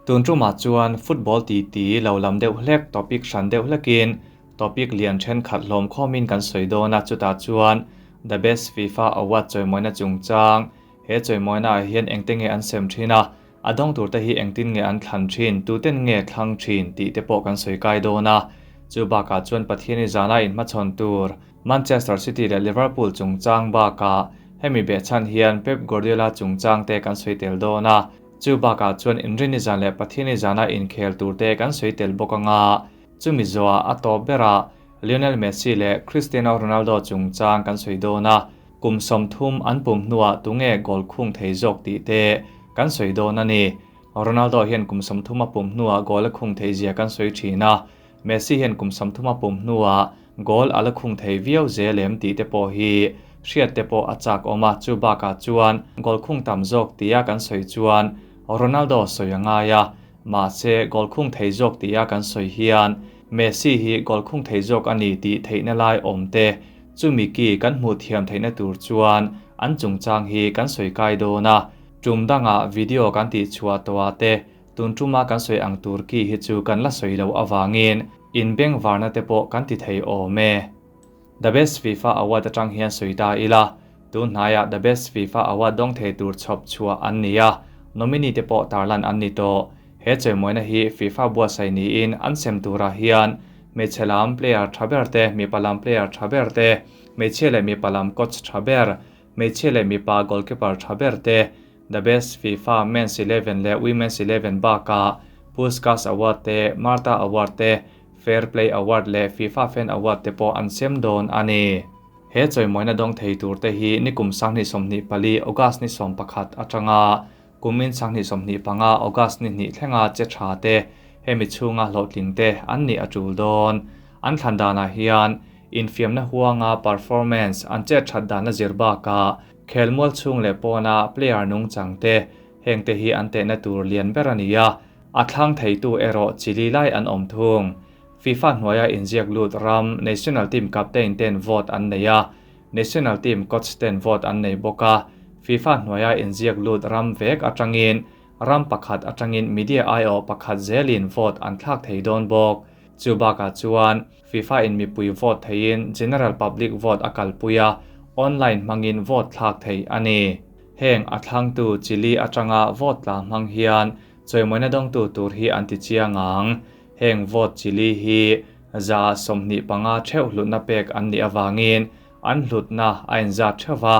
Tun tumah chuan football titi lo lam deuh hlek topic hran deuh hlekin topic lian thenkhat hlawm khawmin kan sawi dawn a, chutah chuan The Best FIFA Award chawimawina chungchang, he chawimawina ah hian engte nge an sem thin a, a dawng tur te hi engtin nge an thlan thin, tuten nge thlang thin tih te pawh kan sawi kai dawn a. Chu bakah chuan Pathiani zana inhmachhawn tur Manchester City leh Liverpool chungchang bakah hemi behchhan hian Pep Guardiola chungchang te kan sawi tel dawn a. Chu bakah chuan Inrini zan leh Pathiani zana inkhel tur te kan sawi tel bawk anga, chumi zawhah a tawp berah Lionel Messi leh Cristiano Ronaldo chungchang kan sawi dawn a, kum 30 an pum hnuah tunge goal khung thei zawk tih te kan sawi dawn a ni. Ronaldo hian kum 30 a pum hnuah goal a khung thei zia kan sawi thin a, Messi hian kum 30 a pum hnuah goal a la khung thei viau zel em tih te pawh hi hriat te pawh a chak awm a, chu bakah chuan goal khung tam zawk tia kan sawi chuan Ronaldo sawi a ngai a, mahse goal khung thei zawk tia kan sawi hian Messi hi goal khung thei zawk a ni tih theihna lai awm te chumi ki kan hmuh thiam theihna tur chuan an chungchang hi kan sawi kai dawn a, tum dangah video kan tih chhuah tawhah te tun tuma kan sawi ang tur ki hi chu kan la sawi lo awangin in beng varna te pawh kan ti thei awm e. The Best FIFA Award atang hian sawi ta ila, tun hnaiah The Best FIFA Award dawng thei tur chhawp chhuah an ni a, nominee te pawh tarlan an ni tawh. He chawimawina hi FIFA buatsaih niin an sem turah hian hmeichhe lam player tha ber te, mipa lam player tha ber te, hmeichhia leh mipa lam coach tha ber, hmeichhia leh mipa goalkeeper tha ber te, The Best FIFA Men's 11 leh Women's 11 bakah Puskas Award te, Marta Award te, Fair Play Award leh FIFA Fan Award te pawh an sem dawn a ni. He chawimawina dawng thei tur te hi nikum 2024 August ni 11 atanga kumin 2025 August ni hnih thlenga che tha te, hemi chhunga hlawhtling te an nih a tul dawn. An thlan danah hian infiamna huanga performance an chet that dana zir bakah khelmual chhung leh pawna player nungchang te, heng te hi an tehna tur lian ber a ni a, a thlang theitu erawh chili lai an awm thung. FIFA hnuaia inziak lut ram national team captain ten vote an nei a, national team coach ten vote an nei bawk a, FIFA hnuaia inziak lut ram vek atangin ram pakhat atangin media aiawh pakhat zelin vote an thlak thei dawn bawk. Chu bakah chuan FIFA in mipui vote theiin general public vote a kalpui a, online hmangin vote thlak thei a ni. Heng a thlangtu chili atanga vote tla hmang hian chawimawina dawngtu tur hi an ti chiang ang. Heng vote chili hi za 25 theuh hlutna pek an nih awangin an hlutna a inzat theuh a,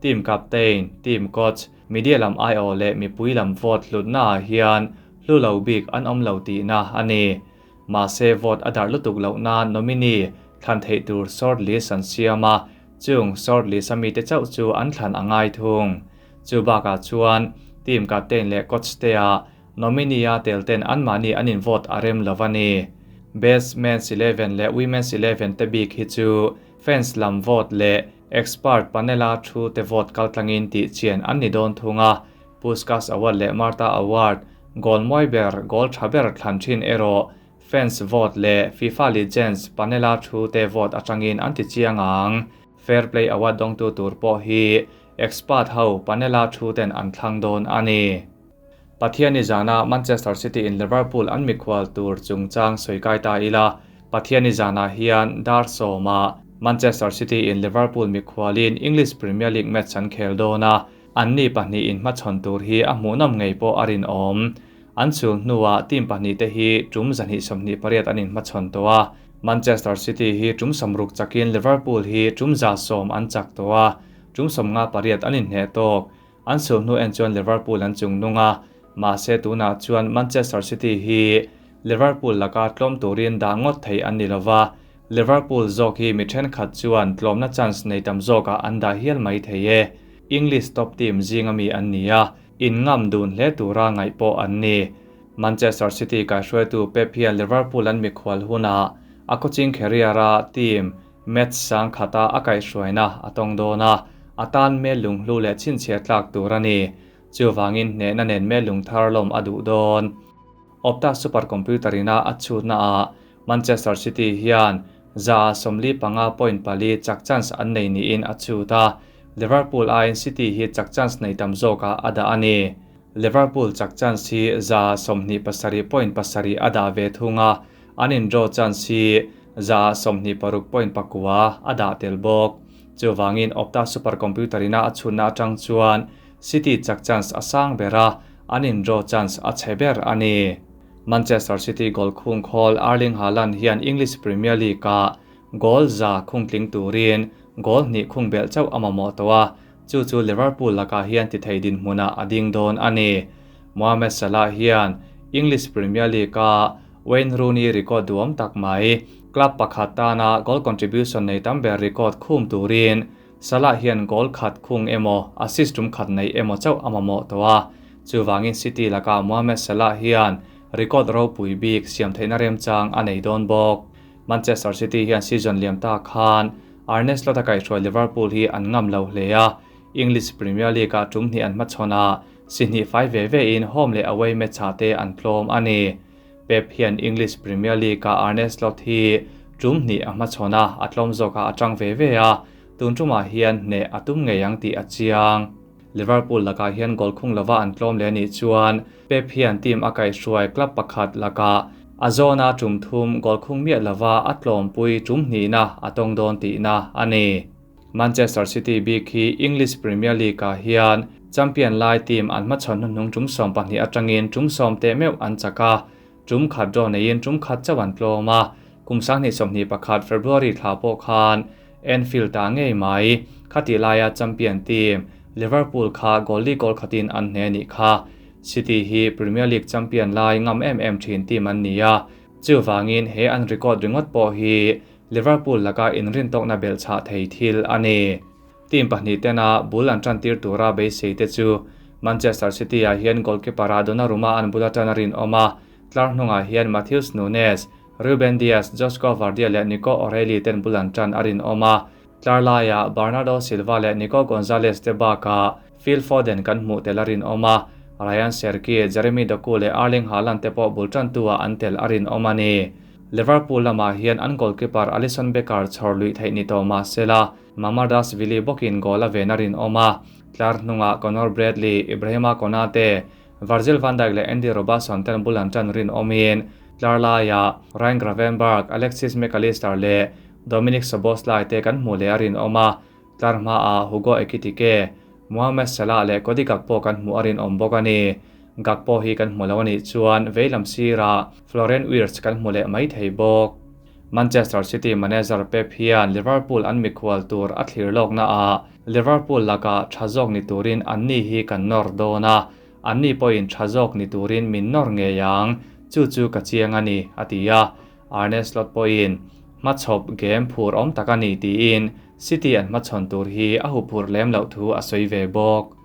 team captain, team coach, media lam aiawh leh mipui lam vote hlutna ah hian hlu lo bik an awm lo tihna a ni. Mahse vote a darh lutuk loh nan nominee thlan theih tur short list an siam a, chung short list a mite chauh chu an thlan a ngai thung. Chu bakah chuan team captain leh coach te ah nominee a tel ten anmahni an in vote a rem lo a ni. Best Men's 11 leh Women's 11 te bik hi chu fans lam vote leh expert panel a thu te vote kaltlangin tih chian an ni dawn thung a, Puskas Award leh Marta Award, goal mawi ber, goal tha ber thlan thin erawh fans vote leh FIFA Legends panel a thu te vote atangin an ti chiang ang. Fair Play Award dawngtu tur pawh hi expert ho panel a thu ten an thlang dawn a ni. Pathiani zana Manchester City in Liverpool an mikhual tur chungchang sawi kai ta ila, Pathiani zana hian dar sawma Manchester City in Liverpool mikhualin English Premier League match an khel dawn a, an ni pahnih in hmachhawn tur hi a hmuhnawm ngei pawh a rin awm. An chul hnuah team pahnih te hi tum 228 an in hmachhawn tawh a, Manchester City hi tum 60 chakin Liverpool hi tum 110 an chak tawh a, tum 58 an inhneh tawk. An chul hnu en chuan Liverpool an chung nung a, mahse tunah chuan Manchester City hi Liverpool laka tlawm turin dah ngawt thei an ni lova, Liverpool zawk hi mi thenkhat chuan tlawmna chance nei tam zawkah an dah hial mai thei e. English top team zinga mi an ni a, in ngam dun hle tura ngaih pawh an ni. Manchester City kaihruaitu Pep hian Liverpool an mikhual hunah a coaching career a team match sang khata a kaihhruaina a tawng dawn a, a tan mel lunghlu leh chhinchhiah tlak tur a ni. Chuwangin hnehna nen mel lung thar lawm a duh dawn. Opta supercomputer ina a chhutna a Manchester City hian za 45.4 chak chance an nei niin a chhut a, Liverpool aiin City hi chak chance nei tam zawkah a dah a ni. Liverpool chak chance hi 27.7 a dah ve thung a, an in draw chance hi 26.6 a dah tel bawk. Chuvangin Opta supercomputer ina a chhunna atang chuan City chak chance a sang ber a, an in draw chance a chhe ber a ni. Manchester City goal khung khawl Erling Haaland hian English Premier League-ah goal 100 khung tling turin goal hnih khung belh chauh a mamawh tawh a, chu chu Liverpool lakah hian ti thei dinhmunah a ding dawn a ni. Mohamed Salah hian English Premier League-a Wayne Rooney record duhawm tak mai, club pakhat tana goal contribution nei tam ber record khum turin Salah hian goal khat khung emaw assist tum khat nei emaw chauh a mamawh tawh a. Chuvangin City lakah Mohamed Salah hian record ropui bik siam theihna remchang a nei dawn bawk. Manchester City hian season liam ta khan Arne Slot a kaihhruai Liverpool hi an ngam lo hle a, English Premier League-ah tum hnih an hmachhawn a, si hnih fai ve ve in home leh away match-ah te an tlawm a ni. Pep hian English Premier League-ah Arne Slot hi tum hnih a hmachhawn a, a tlawm zawkah a tang ve ve a, tun tumah hian hneh a tum ngei ang tih a chiang. Liverpool lakah hian goal khung lova an tlawm leh anih chuan Pep hian team a kaihhruai club pakhat lakah a zawna tum thum goal khung miah lova a tlawmpui tum hnihna a tawng dawn tihna a ni. Manchester City bik hi English Premier League-ah hian champion lai team an hmachhawn hnuhnung tum 12 atangin tum 10 teh meuh an chak a, tum khat draw neiin tum khat chauh an tlawm a, kum 2021 February thla pawh khan Anfield-ah ngei mai, khati laia champion team Liverpool kha goal li goal khatin an hne nih kha. City hi Premier League champion lai ngam em em thin team an ni a, chuvangin he an record ringawt pawh hi Liverpool laka inrintawkna belhchhah thei thil a ni. Team pahnih tena bul an tan tir tura beisei te chu Manchester City-ah hian goalkeeper-ah Donnarumma an bula tan a rinawm a, tlar hnungah hian Matheus Nunes, Ruben Dias, Josko Gvardiol leh Nico O'Reilly ten bul an tan a rinawm a, tlar laiah Bernardo Silva leh Nico Gonzalez te bakah Phil Foden kan hmuh tel a rinawm a, Rayan Cherki, Jeremy Doku leh Erling Haaland te pawh bul tantu-ah an tel a rinawm a ni. Liverpool lamah hian an goalkeeper Alisson Becker chhawr luih theih ni tawh mah sela, Mamardashvili bawkin goal a ven a rinawm a, tlar hnungah Conor Bradley, Ibrahima Konate, Virgil van Dijk leh Andy Robertson ten bul an tan rinawmin tlar laiah Ryan Gravenberch, Alexis Mac Allister leh Dominik Szoboszlai te kan hmuh leh a rinawm a, tlar hmaah Hugo Ekitike, Mohamed Salah leh Cody Gakpo kan hmuh a rinawm bawk a ni. Gakpo hi kan hmu lo a nih chuan veilam sirah Florian Wirtz kan hmu leh mai thei bawk. Manchester City manager Pep hian Liverpool an mikhual tur a thlir lawkna ah Liverpool lakah tha zawk ni turin anni hi kan nawr dawn a, anni pawhin tha zawk ni turin min nawr ngei ang, chu chu ka chiang a ni, a ti a. Arne Slot pawhin hmachhawp game phur awm tak a ni tiin City an hmachhawn tur hi a huphurh lem loh thu a sawi ve bawk.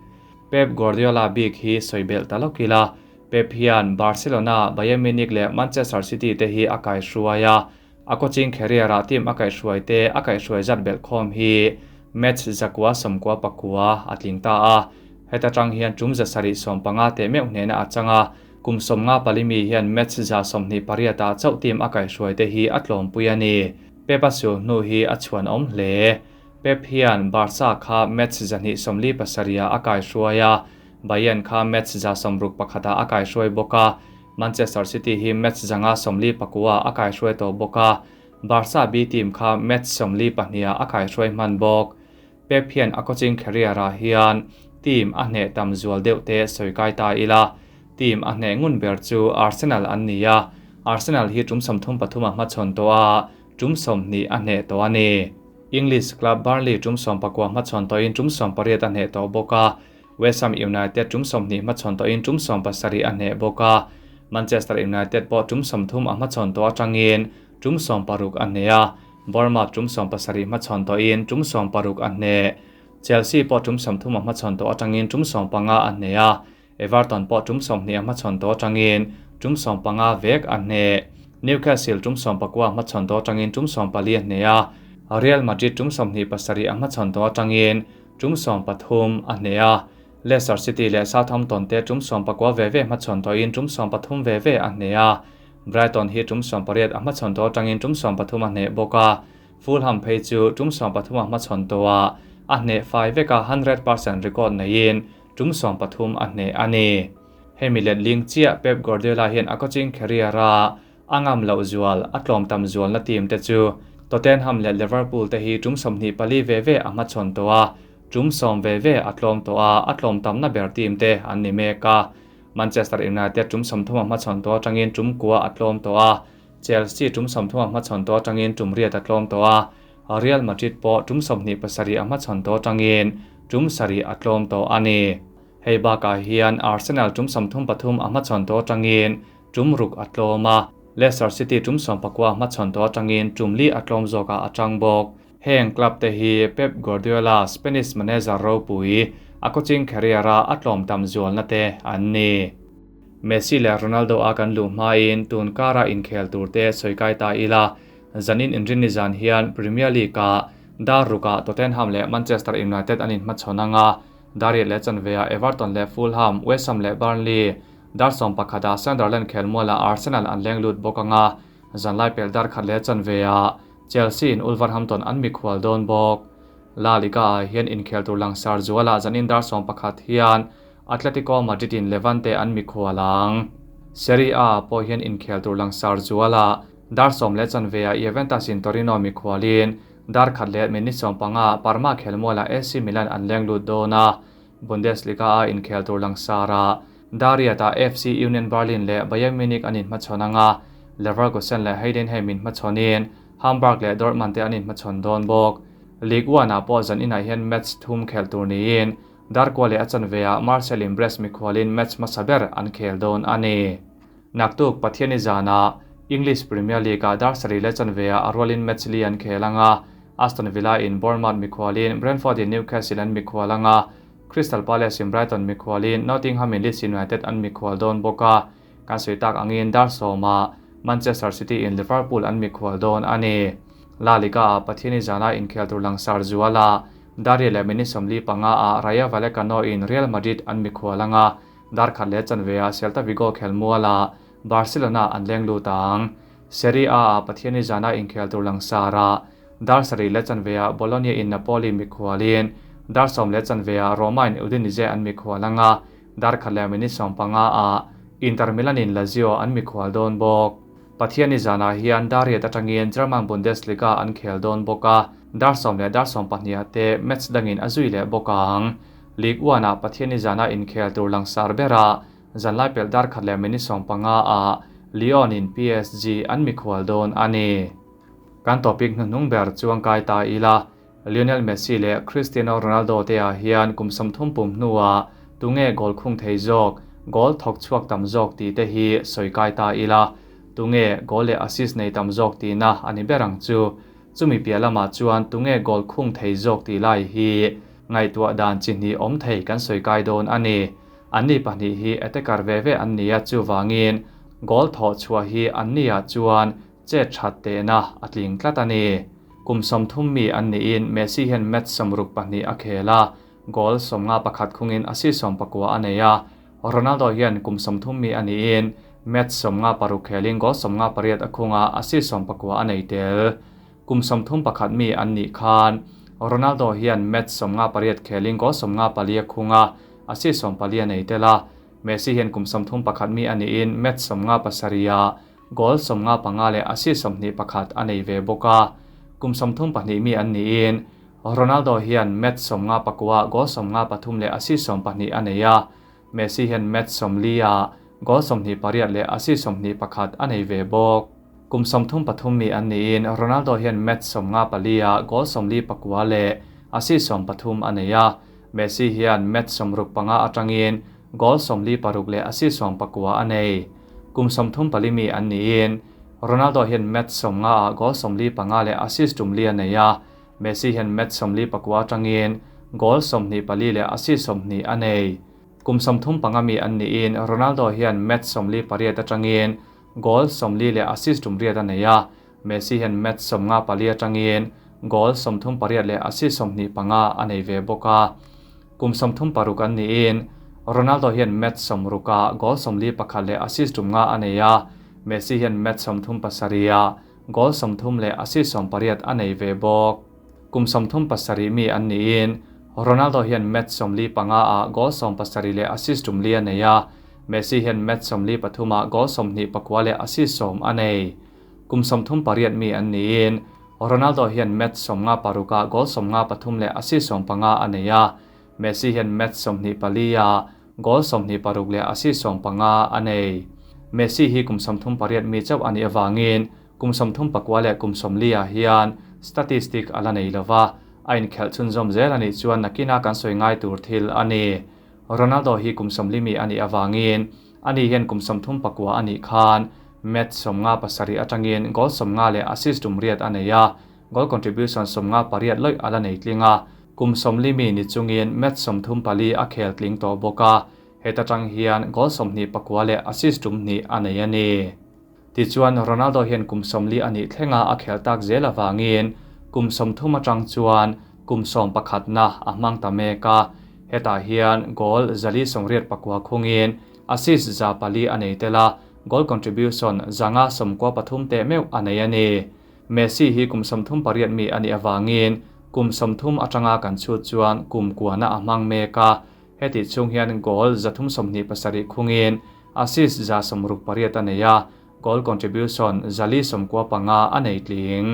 Pep Guardiola bik hi sawi belh ta lawk ila, Pep hian Barcelona, Bayern Munich leh Manchester City te hi a kaihruai a, a coaching career-ah team a kaihhruai te a kaihhruai zat belh khawm hi match 199 a tling ta a. Heta tang hian tum 715 teh meuh hnehna a chang a, kum 54 mi hian match 28 ah chauh team a kaihhruai te hi a tlawmpui a ni. Pep a sul hnu hi a chhuan awm hle. Pep hian Barca kha match 247 ah a kaihruai a, Bayern kha match 61 ah a kaihruai bawk a, Manchester City hi match 549 a kaihruai tawh bawk a, Barca B team kha match 42 ah a kaihruai hman bawk. Pep hian a coaching career ah hian team a hneh tam zual deuh te sawi kai ta ila, team a hneh ngun ber chu Arsenal an ni a, Arsenal hi tum 33 a hmachhawn tawh a, tum 20 a hneh tawh a ni. English club Burnley tum 19 hmachhawn tawhin tum 18 a hneh tawh bawk a, West Ham United tum 20 hmachhawn tawhin tum 17 a hneh bawk a, Manchester United pawh tum 30 a hmachhawn tawh atangin tum 60 a hneh a, Bournemouth tum 17 hmachhawn tawhin tum 60 a hneh. Chelsea pawh tum 30 a hmachhawn tawh atangin tum 15 a hneh a, Everton pawh tum 20 a hmachhawn tawh atangin tum 15 vek a hneh. Newcastle tum 19 hmachhawn tawh atangin tum 14 a hneh a, Real Madrid tum 27 a hmachhawn tawh atangin tum 13 a hneh a, Leicester City leh Southampton te tum 19 ve ve hmachhawn tawhin tum 13 ve ve a hneh a, Brighton hi tum 18 a hmachhawn tawh atangin tum 13 a hneh bawk a, Fulham phei chu tum 13 a hmachhawn tawh a, a hneh fai vek a 100% record neiin tum 13 a hneh a ni. Hemi letling chiah Pep Guardiola hian a coaching career-a a ngam loh zual, a tlawm tam zualna team te chu Tottenham leh Liverpool te hi tum 24 ve ve a hmachhawn tawh a, tum 10 ve ve a tlawm tawh a, a tlawm tamna ber team te an ni mek a. Manchester United tum 30 a hmachhawn tawh atangin tum 9 a tlawm tawh a, Chelsea tum 30 a hmachhawn tawh atangin tum 8 a tlawm tawh a, Real Madrid pawh tum 27 a hmachhawn tawh atangin tum 7 a tlawm tawh a ni. Hei bakah hian Arsenal tum 33 a hmachhawn tawh atangin tum 6 a tlawm a, Leicester City tum 19 a hmachhawn tawh atangin tum 4 a tlawm zawkah a tang bawk. Heng club te hi Pep Guardiola, Spanish manager ropui, a coaching career-a a tlawm tam zualna te an ni. Messi leh Ronaldo a kan luh hmain tun kara inkhel tur te sawi kai ta ila, zanin inrinni zan hian Premier League-ah dar rukah Tottenham leh Manchester United an inhmachhawn anga, dar riat leh chanveah Everton leh Fulham, West Ham leh Burnley, dar 11ah Sunderland khelmualah Arsenal an leng lut bawk anga, zanlai pel dar khat leh chanveah Chelsea in Wolverhampton an mikhual dawn bawk. La Liga-ah hian inkhel tur langsar zualah zanin dar 11 hian Atletico Madrid in Levante an mikhual ang. Serie A-ah pawh hian inkhel tur langsar zualah dar 10 leh chanveah Juventus in Torino mikhualin dar khat leh minute 15 Parma khelmualah AC Milan an leng lut dawn a. Bundesliga-a inkhel tur langsarah dar riatah FC Union Berlin leh Bayern Munich an inhmachhawn anga, Leverkusen leh Heidenheim inhmachhawnin Hamburg leh Dortmund te an inhmachhawn dawn bawk. Ligue 1-ah pawh zaninah hian match thum khel tur niin dar kua leh a chanveah Marseille in Brest mikhualin match hmasa ber an khel dawn a ni. Naktuk Pathiani zanah English Premier League-ah dar sarih leh chanveah a rualin match li an khel anga, Aston Villa in Bournemouth mikhualin Brentford in Newcastle an mikhual anga, Crystal Palace in Brighton mikhualin Nottingham in Leeds United an mikhual dawn bawk a, kan sawi tak angin dar 10ah Manchester City in Liverpool an mikhual dawn a ni. La Liga-ah Pathiani zana inkhel tur langsar zualah dar riat leh minute 45ah Rayo Vallecano in Real Madrid an mikhual anga, dar khat leh chanveah Celta Vigo khelmualah Barcelona an leng lut ang. Serie A-ah Pathiani zana inkhel tur langsarah dar sarih leh chanveah Bologna in Napoli mikhualin dar 10 leh chanveah Roma in Udinese an mikhual anga, dar khat leh minute 15ah Inter Milan in Lazio an mikhual dawn bawk. Pathiani zanah hian dar riat atangin German Bundesliga an khel dawn bawk a, dar 10 leh dar 12ah te match dangin a zui leh bawk ang. Ligue 1-ah Pathiani zana inkhel tur langsar berah zanlai pel dar khat leh minute 15ah Lyon in PSG an mikhual dawn a ni. Kan topic hnuhnung ber chuang kai ta ila, Lionel Messi leh Cristiano Ronaldo te ah hian kum 30 pum hnuah tunge goal khung thei zawk, goal thawk chhuak tam zawk tih te hi sawi kai ta ila, tunge goal leh assist nei tam zawk tihna a ni ber ang chu. Chumi piah lamah chuan tunge goal khung thei zawk tih lai hi ngaihtuah dan chi hnih awm thei kan sawi kai dawn a ni. Anni pahnih hi attacker ve ve an ni a, chuwangin goal thawh chhuah hi anni ah chuan chet that tehna a tling tlat a ni. Kum 30 mi an niin Messi hian match 62 a khel a, goal 51 khungin assist 19 a nei a. Ronaldo hian kum 30 mi a niin match 56 khelin goal 58 a khunga assist 19 a nei tel. Kum 31 mi an nih khan Ronaldo hian match 58 khelin goal 54 a khunga assist 14 a nei tel a. Messi hian kum 31 mi a niin match 57 a goal 55 leh assist 21 a nei ve bawk a. Kum 32 mi an niin Ronaldo hian match 59 goal 53 leh assist 12 a nei a. Messi hian match 40 a goal 28 leh assist 21 a nei ve bawk. Kum 33 mi an niin Ronaldo hian match 54 a goal 44 leh assist 13 a nei a. Messi hian match 65 atangin goal 46 leh assist 19 a nei. Kum 34 mi an niin Ronaldo hian match 50 a goal 45 leh assist 4 a nei a. Messi hian match 44 atangin goal 24 leh assist 20 a nei. Kum 35 mi an niin Ronaldo hian match 48 atangin goal 40 leh assist 8 a nei a. Messi hian match 54 atangin goal 38 leh assist 25 a nei ve bawk a. Kum 36 an niin Ronaldo hian match 60 a goal 41 leh assist 5 a nei a. Messi hian match 37 a goal 30 leh assist 18 a nei ve bawk. Kum 37 mi an niin Ronaldo hian match 45 a goal 17 leh assist 4 a nei a. Messi hian match 43 ah goal 29 leh assist 10 a nei. Kum 38 mi an niin Ronaldo hian match 56 ah goal 53 leh assist 15 a nei a. Messi hian match 24 ah goal 26 leh assist 15 a nei. Messi hi kum 38 mi chauh a nih avangin kum 34 leh kum 40 ah hian statistic a la nei lova, a inkhelh chhunzawm zel a nih chuan nakina kan sawi ngai tur thil a ni. Ronaldo hi kum 40 mi a nih avangin ani hian kum 34 a nih khan match 57 atangin goal 50 leh assist 8 a nei a, goal contribution 58 loih a la nei tling a, kum 40 mi ni chungin match 34 a khel tling tawh bawk a, heta tang hian goal 24 leh assist 2 a nei a ni. Tichuan Ronaldo hian kum 40 a nih thlenga a khel tak zel awangin kum 30 atang chuan kum 11 na a hmang ta mek a, hetah hian goal 484 khungin assist 4 a nei tel a, goal contribution 593 te meuh a nei a ni. Messi hi kum 38 mi a nih awangin kum 30 atanga kan chhut chuan kum kuana a hmang mek a, heti chung hian goal 327 khungin assist 168 a nei a, goal contribution 495 a nei tling.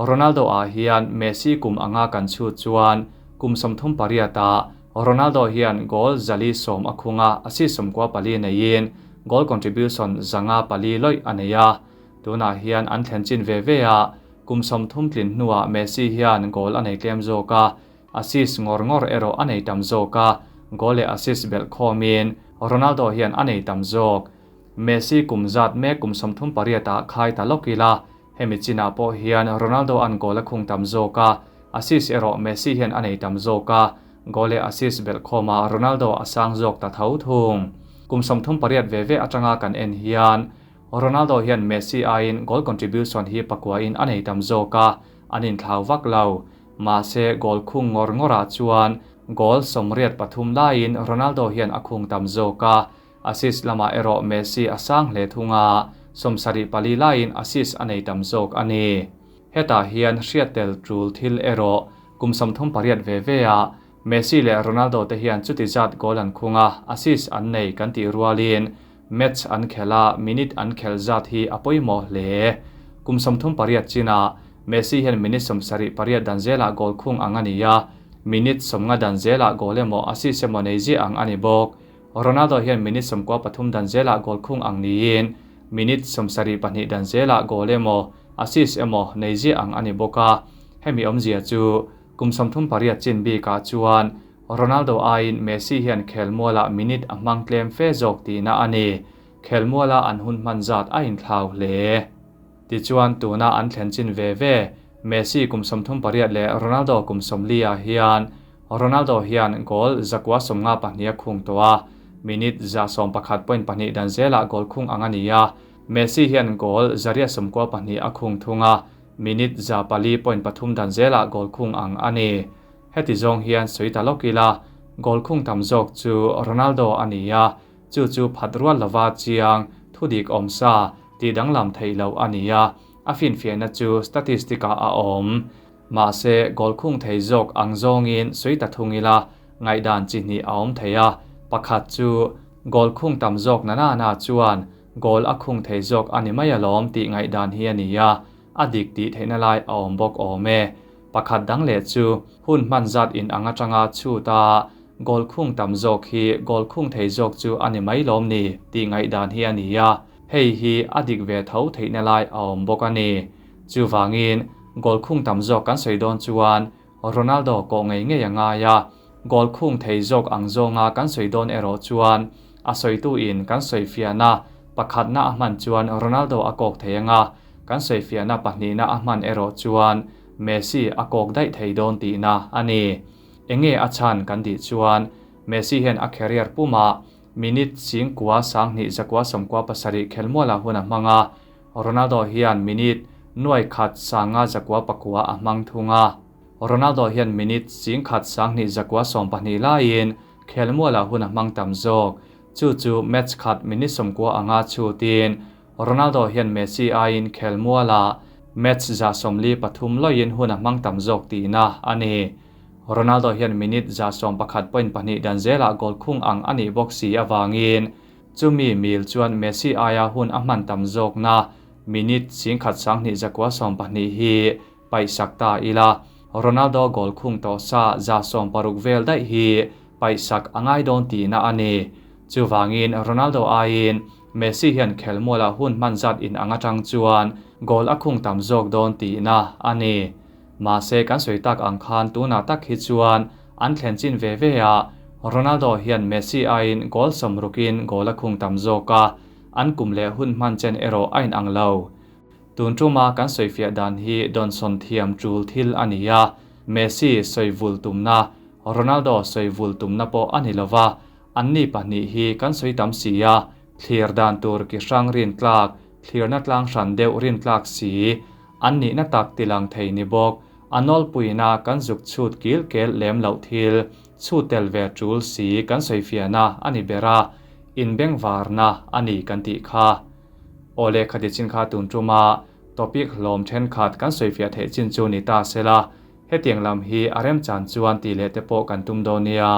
Ronaldo ah hian Messi kum anga kan chhut chuan kum 38 ah Ronaldo hian goal 110 a khunga, assist 94 neiin goal contribution 504 loih a nei a. Tunah hian an thlen chin ve ve a, kum 30 tlin hnuah Messi hian goal a nei tlem zawk a, assist ngawr ngawr erawh a nei tam zawk a, goal leh assist belh khawmin Ronaldo hian a nei tam zawk. Messi kum zat mek kum 38 ah khai ta lawk ila, hemi chinah pawh hian Ronaldo an goal a khung tam zawk a, assist erawh Messi hian a nei tam zawk a, goal leh assist belh khawma Ronaldo a sang zawk ta tho thung. Kum 38 ve ve atanga kan en hian Ronaldo hian Messi aiin goal contribution hi pakua in a nei tam zawk a, an inthlau vak lo. Mahse goal khung ngawr ngawrah chuan goal 83 laiin Ronaldo hian a khung tam zawk a, assist lamah erawh Messi a sang hle thunga, 74 laiin assist a nei tam zawk a ni. Hetah hian hriat tel tul thil erawh kum 38 ve ve a Messi leh Ronaldo te hian chuti zat goal an khunga, assist an nei kan tih rualin match an khela minute an khel zat hi a pawimawh hle. Kum 38 china Messi hian minute 78 dan zela goal khung ang a ni a, minute 50 dan zela goal emaw assist emaw nei zia ang a ni bawk. Ronaldo hian minute 13 dan zela goal khung ang niin minute 72 dan zela goal emaw assist emaw nei zia ang a ni bawk a. Hemi awmzia chu kum 38 chin bikah chuan Ronaldo aiin Messi hian khelmuala minute a hmang tlem fe zawk tihna a ni. Khelmuala an hun hman zat a inthlau hle. Tichuan tuna an thlen chin ve ve Messi kum 38 leh Ronaldo kum 40 ah hian Ronaldo hian goal 952 a khung tawh a, minute 111.2 dan zela goal khung ang a ni a. Messi hian goal 192 a khung thunga, minute 4.3 dan zela goal khung ang a ni. Heti zawng hian sawi ta lawk ila, goal khung tam zawk chu Ronaldo a ni a, chu chu phat rual lova chiang thudik awm sa ti danglam thei lo a ni a, a finfiahna chu statistic ah a awm. Mahse goal khung thei zawk ang zawngin sawi ta thung ila, ngaihdan chi hnih a awm thei a, pakhat chu goal khung tam zawk na na na chuan goal a khung thei zawk a ni mai alawm tih ngaihdan hi a ni a, a dik tih theihna lai a awm bawk awm e. Pakhat dang leh chu hun hman zat in ang atanga chuta goal khung tam zawk hi goal khung thei zawk chu a ni mai lawm ni tih ngaihdan hi a ni a, hei hi a dik ve tho theihna lai a awm bawk a ni. Chuwangin goal khung tam zawk kan sawi dawn chuan Ronaldo kawh ngei ngei a ngai a, goal khung thei zawk ang zawnga kan sawi dawn erawh chuan a sawitu in kan sawi fiahna pakhatna a hman chuan Ronaldo a kawk thei anga, kan sawi fiahna pahnihna a hman erawh chuan Messi a kawk daih thei dawn tihna a ni. Enge a chan kan tih chuan Messi hian a career puma minute 9,297 khelmuala hun a hmanga, Ronaldo hian minute 1,509 a hmang thunga. Ronaldo hian minute 1,212 laiin khelmuala hun a hmang tam zawk. Chu chu match khat minute 90 anga chutin Ronaldo hian Messi aiin khelmuala match 143 loin hun a hmang tam zawk tihna a ni. Ronaldo hian minute 111.2 dan zela goal khung ang a nih bawk si awangin Chumi mil chuan Messi aia hun a hman tam zawkna minute 1220 hi paihsak ta ila, Ronaldo goal khung tawh sa 160 vel daih hi paihsak a ngai dawn tihna a ni. Chuvangin Ronaldo aiin Messi hian khelmualah hun hman zat in ang atang chuan goal a khung tam zawk dawn tihna a ni. Mahse kan sawi tak ang khan tunah tak hi chuan an thlen chin ve ve a, Ronaldo hian Messi aiin goal 60in goal a khung tam zawk a, an kum leh hun hman chen erawh a inang lo. Tun tuma kan sawifiah dan hi dawnsawn thiam tul thil a ni a, Messi sawi vul tumna, Ronaldo sawi vul tumna pawh a ni lova, anni pahnih hi kan sawi tam si a, thlir dan tur ki hrang rin tlak, thlirna tlang hran deuh rin tlak si, an nihna tak tilang thei ni bawk, a nawlpuina kan zuk chhut kil kel lem loh thil, chhut tel ve tul si kan sawifiahna a ni ber a, inbengvarna a ni kan tih kha. Awle khati chin kha tun tuma topic hlawm thenkhat kan sawifiah theih chin chu ni ta sela, hetiang lam hi a remchan chuan tih leh te pawh kan tum dawn nia.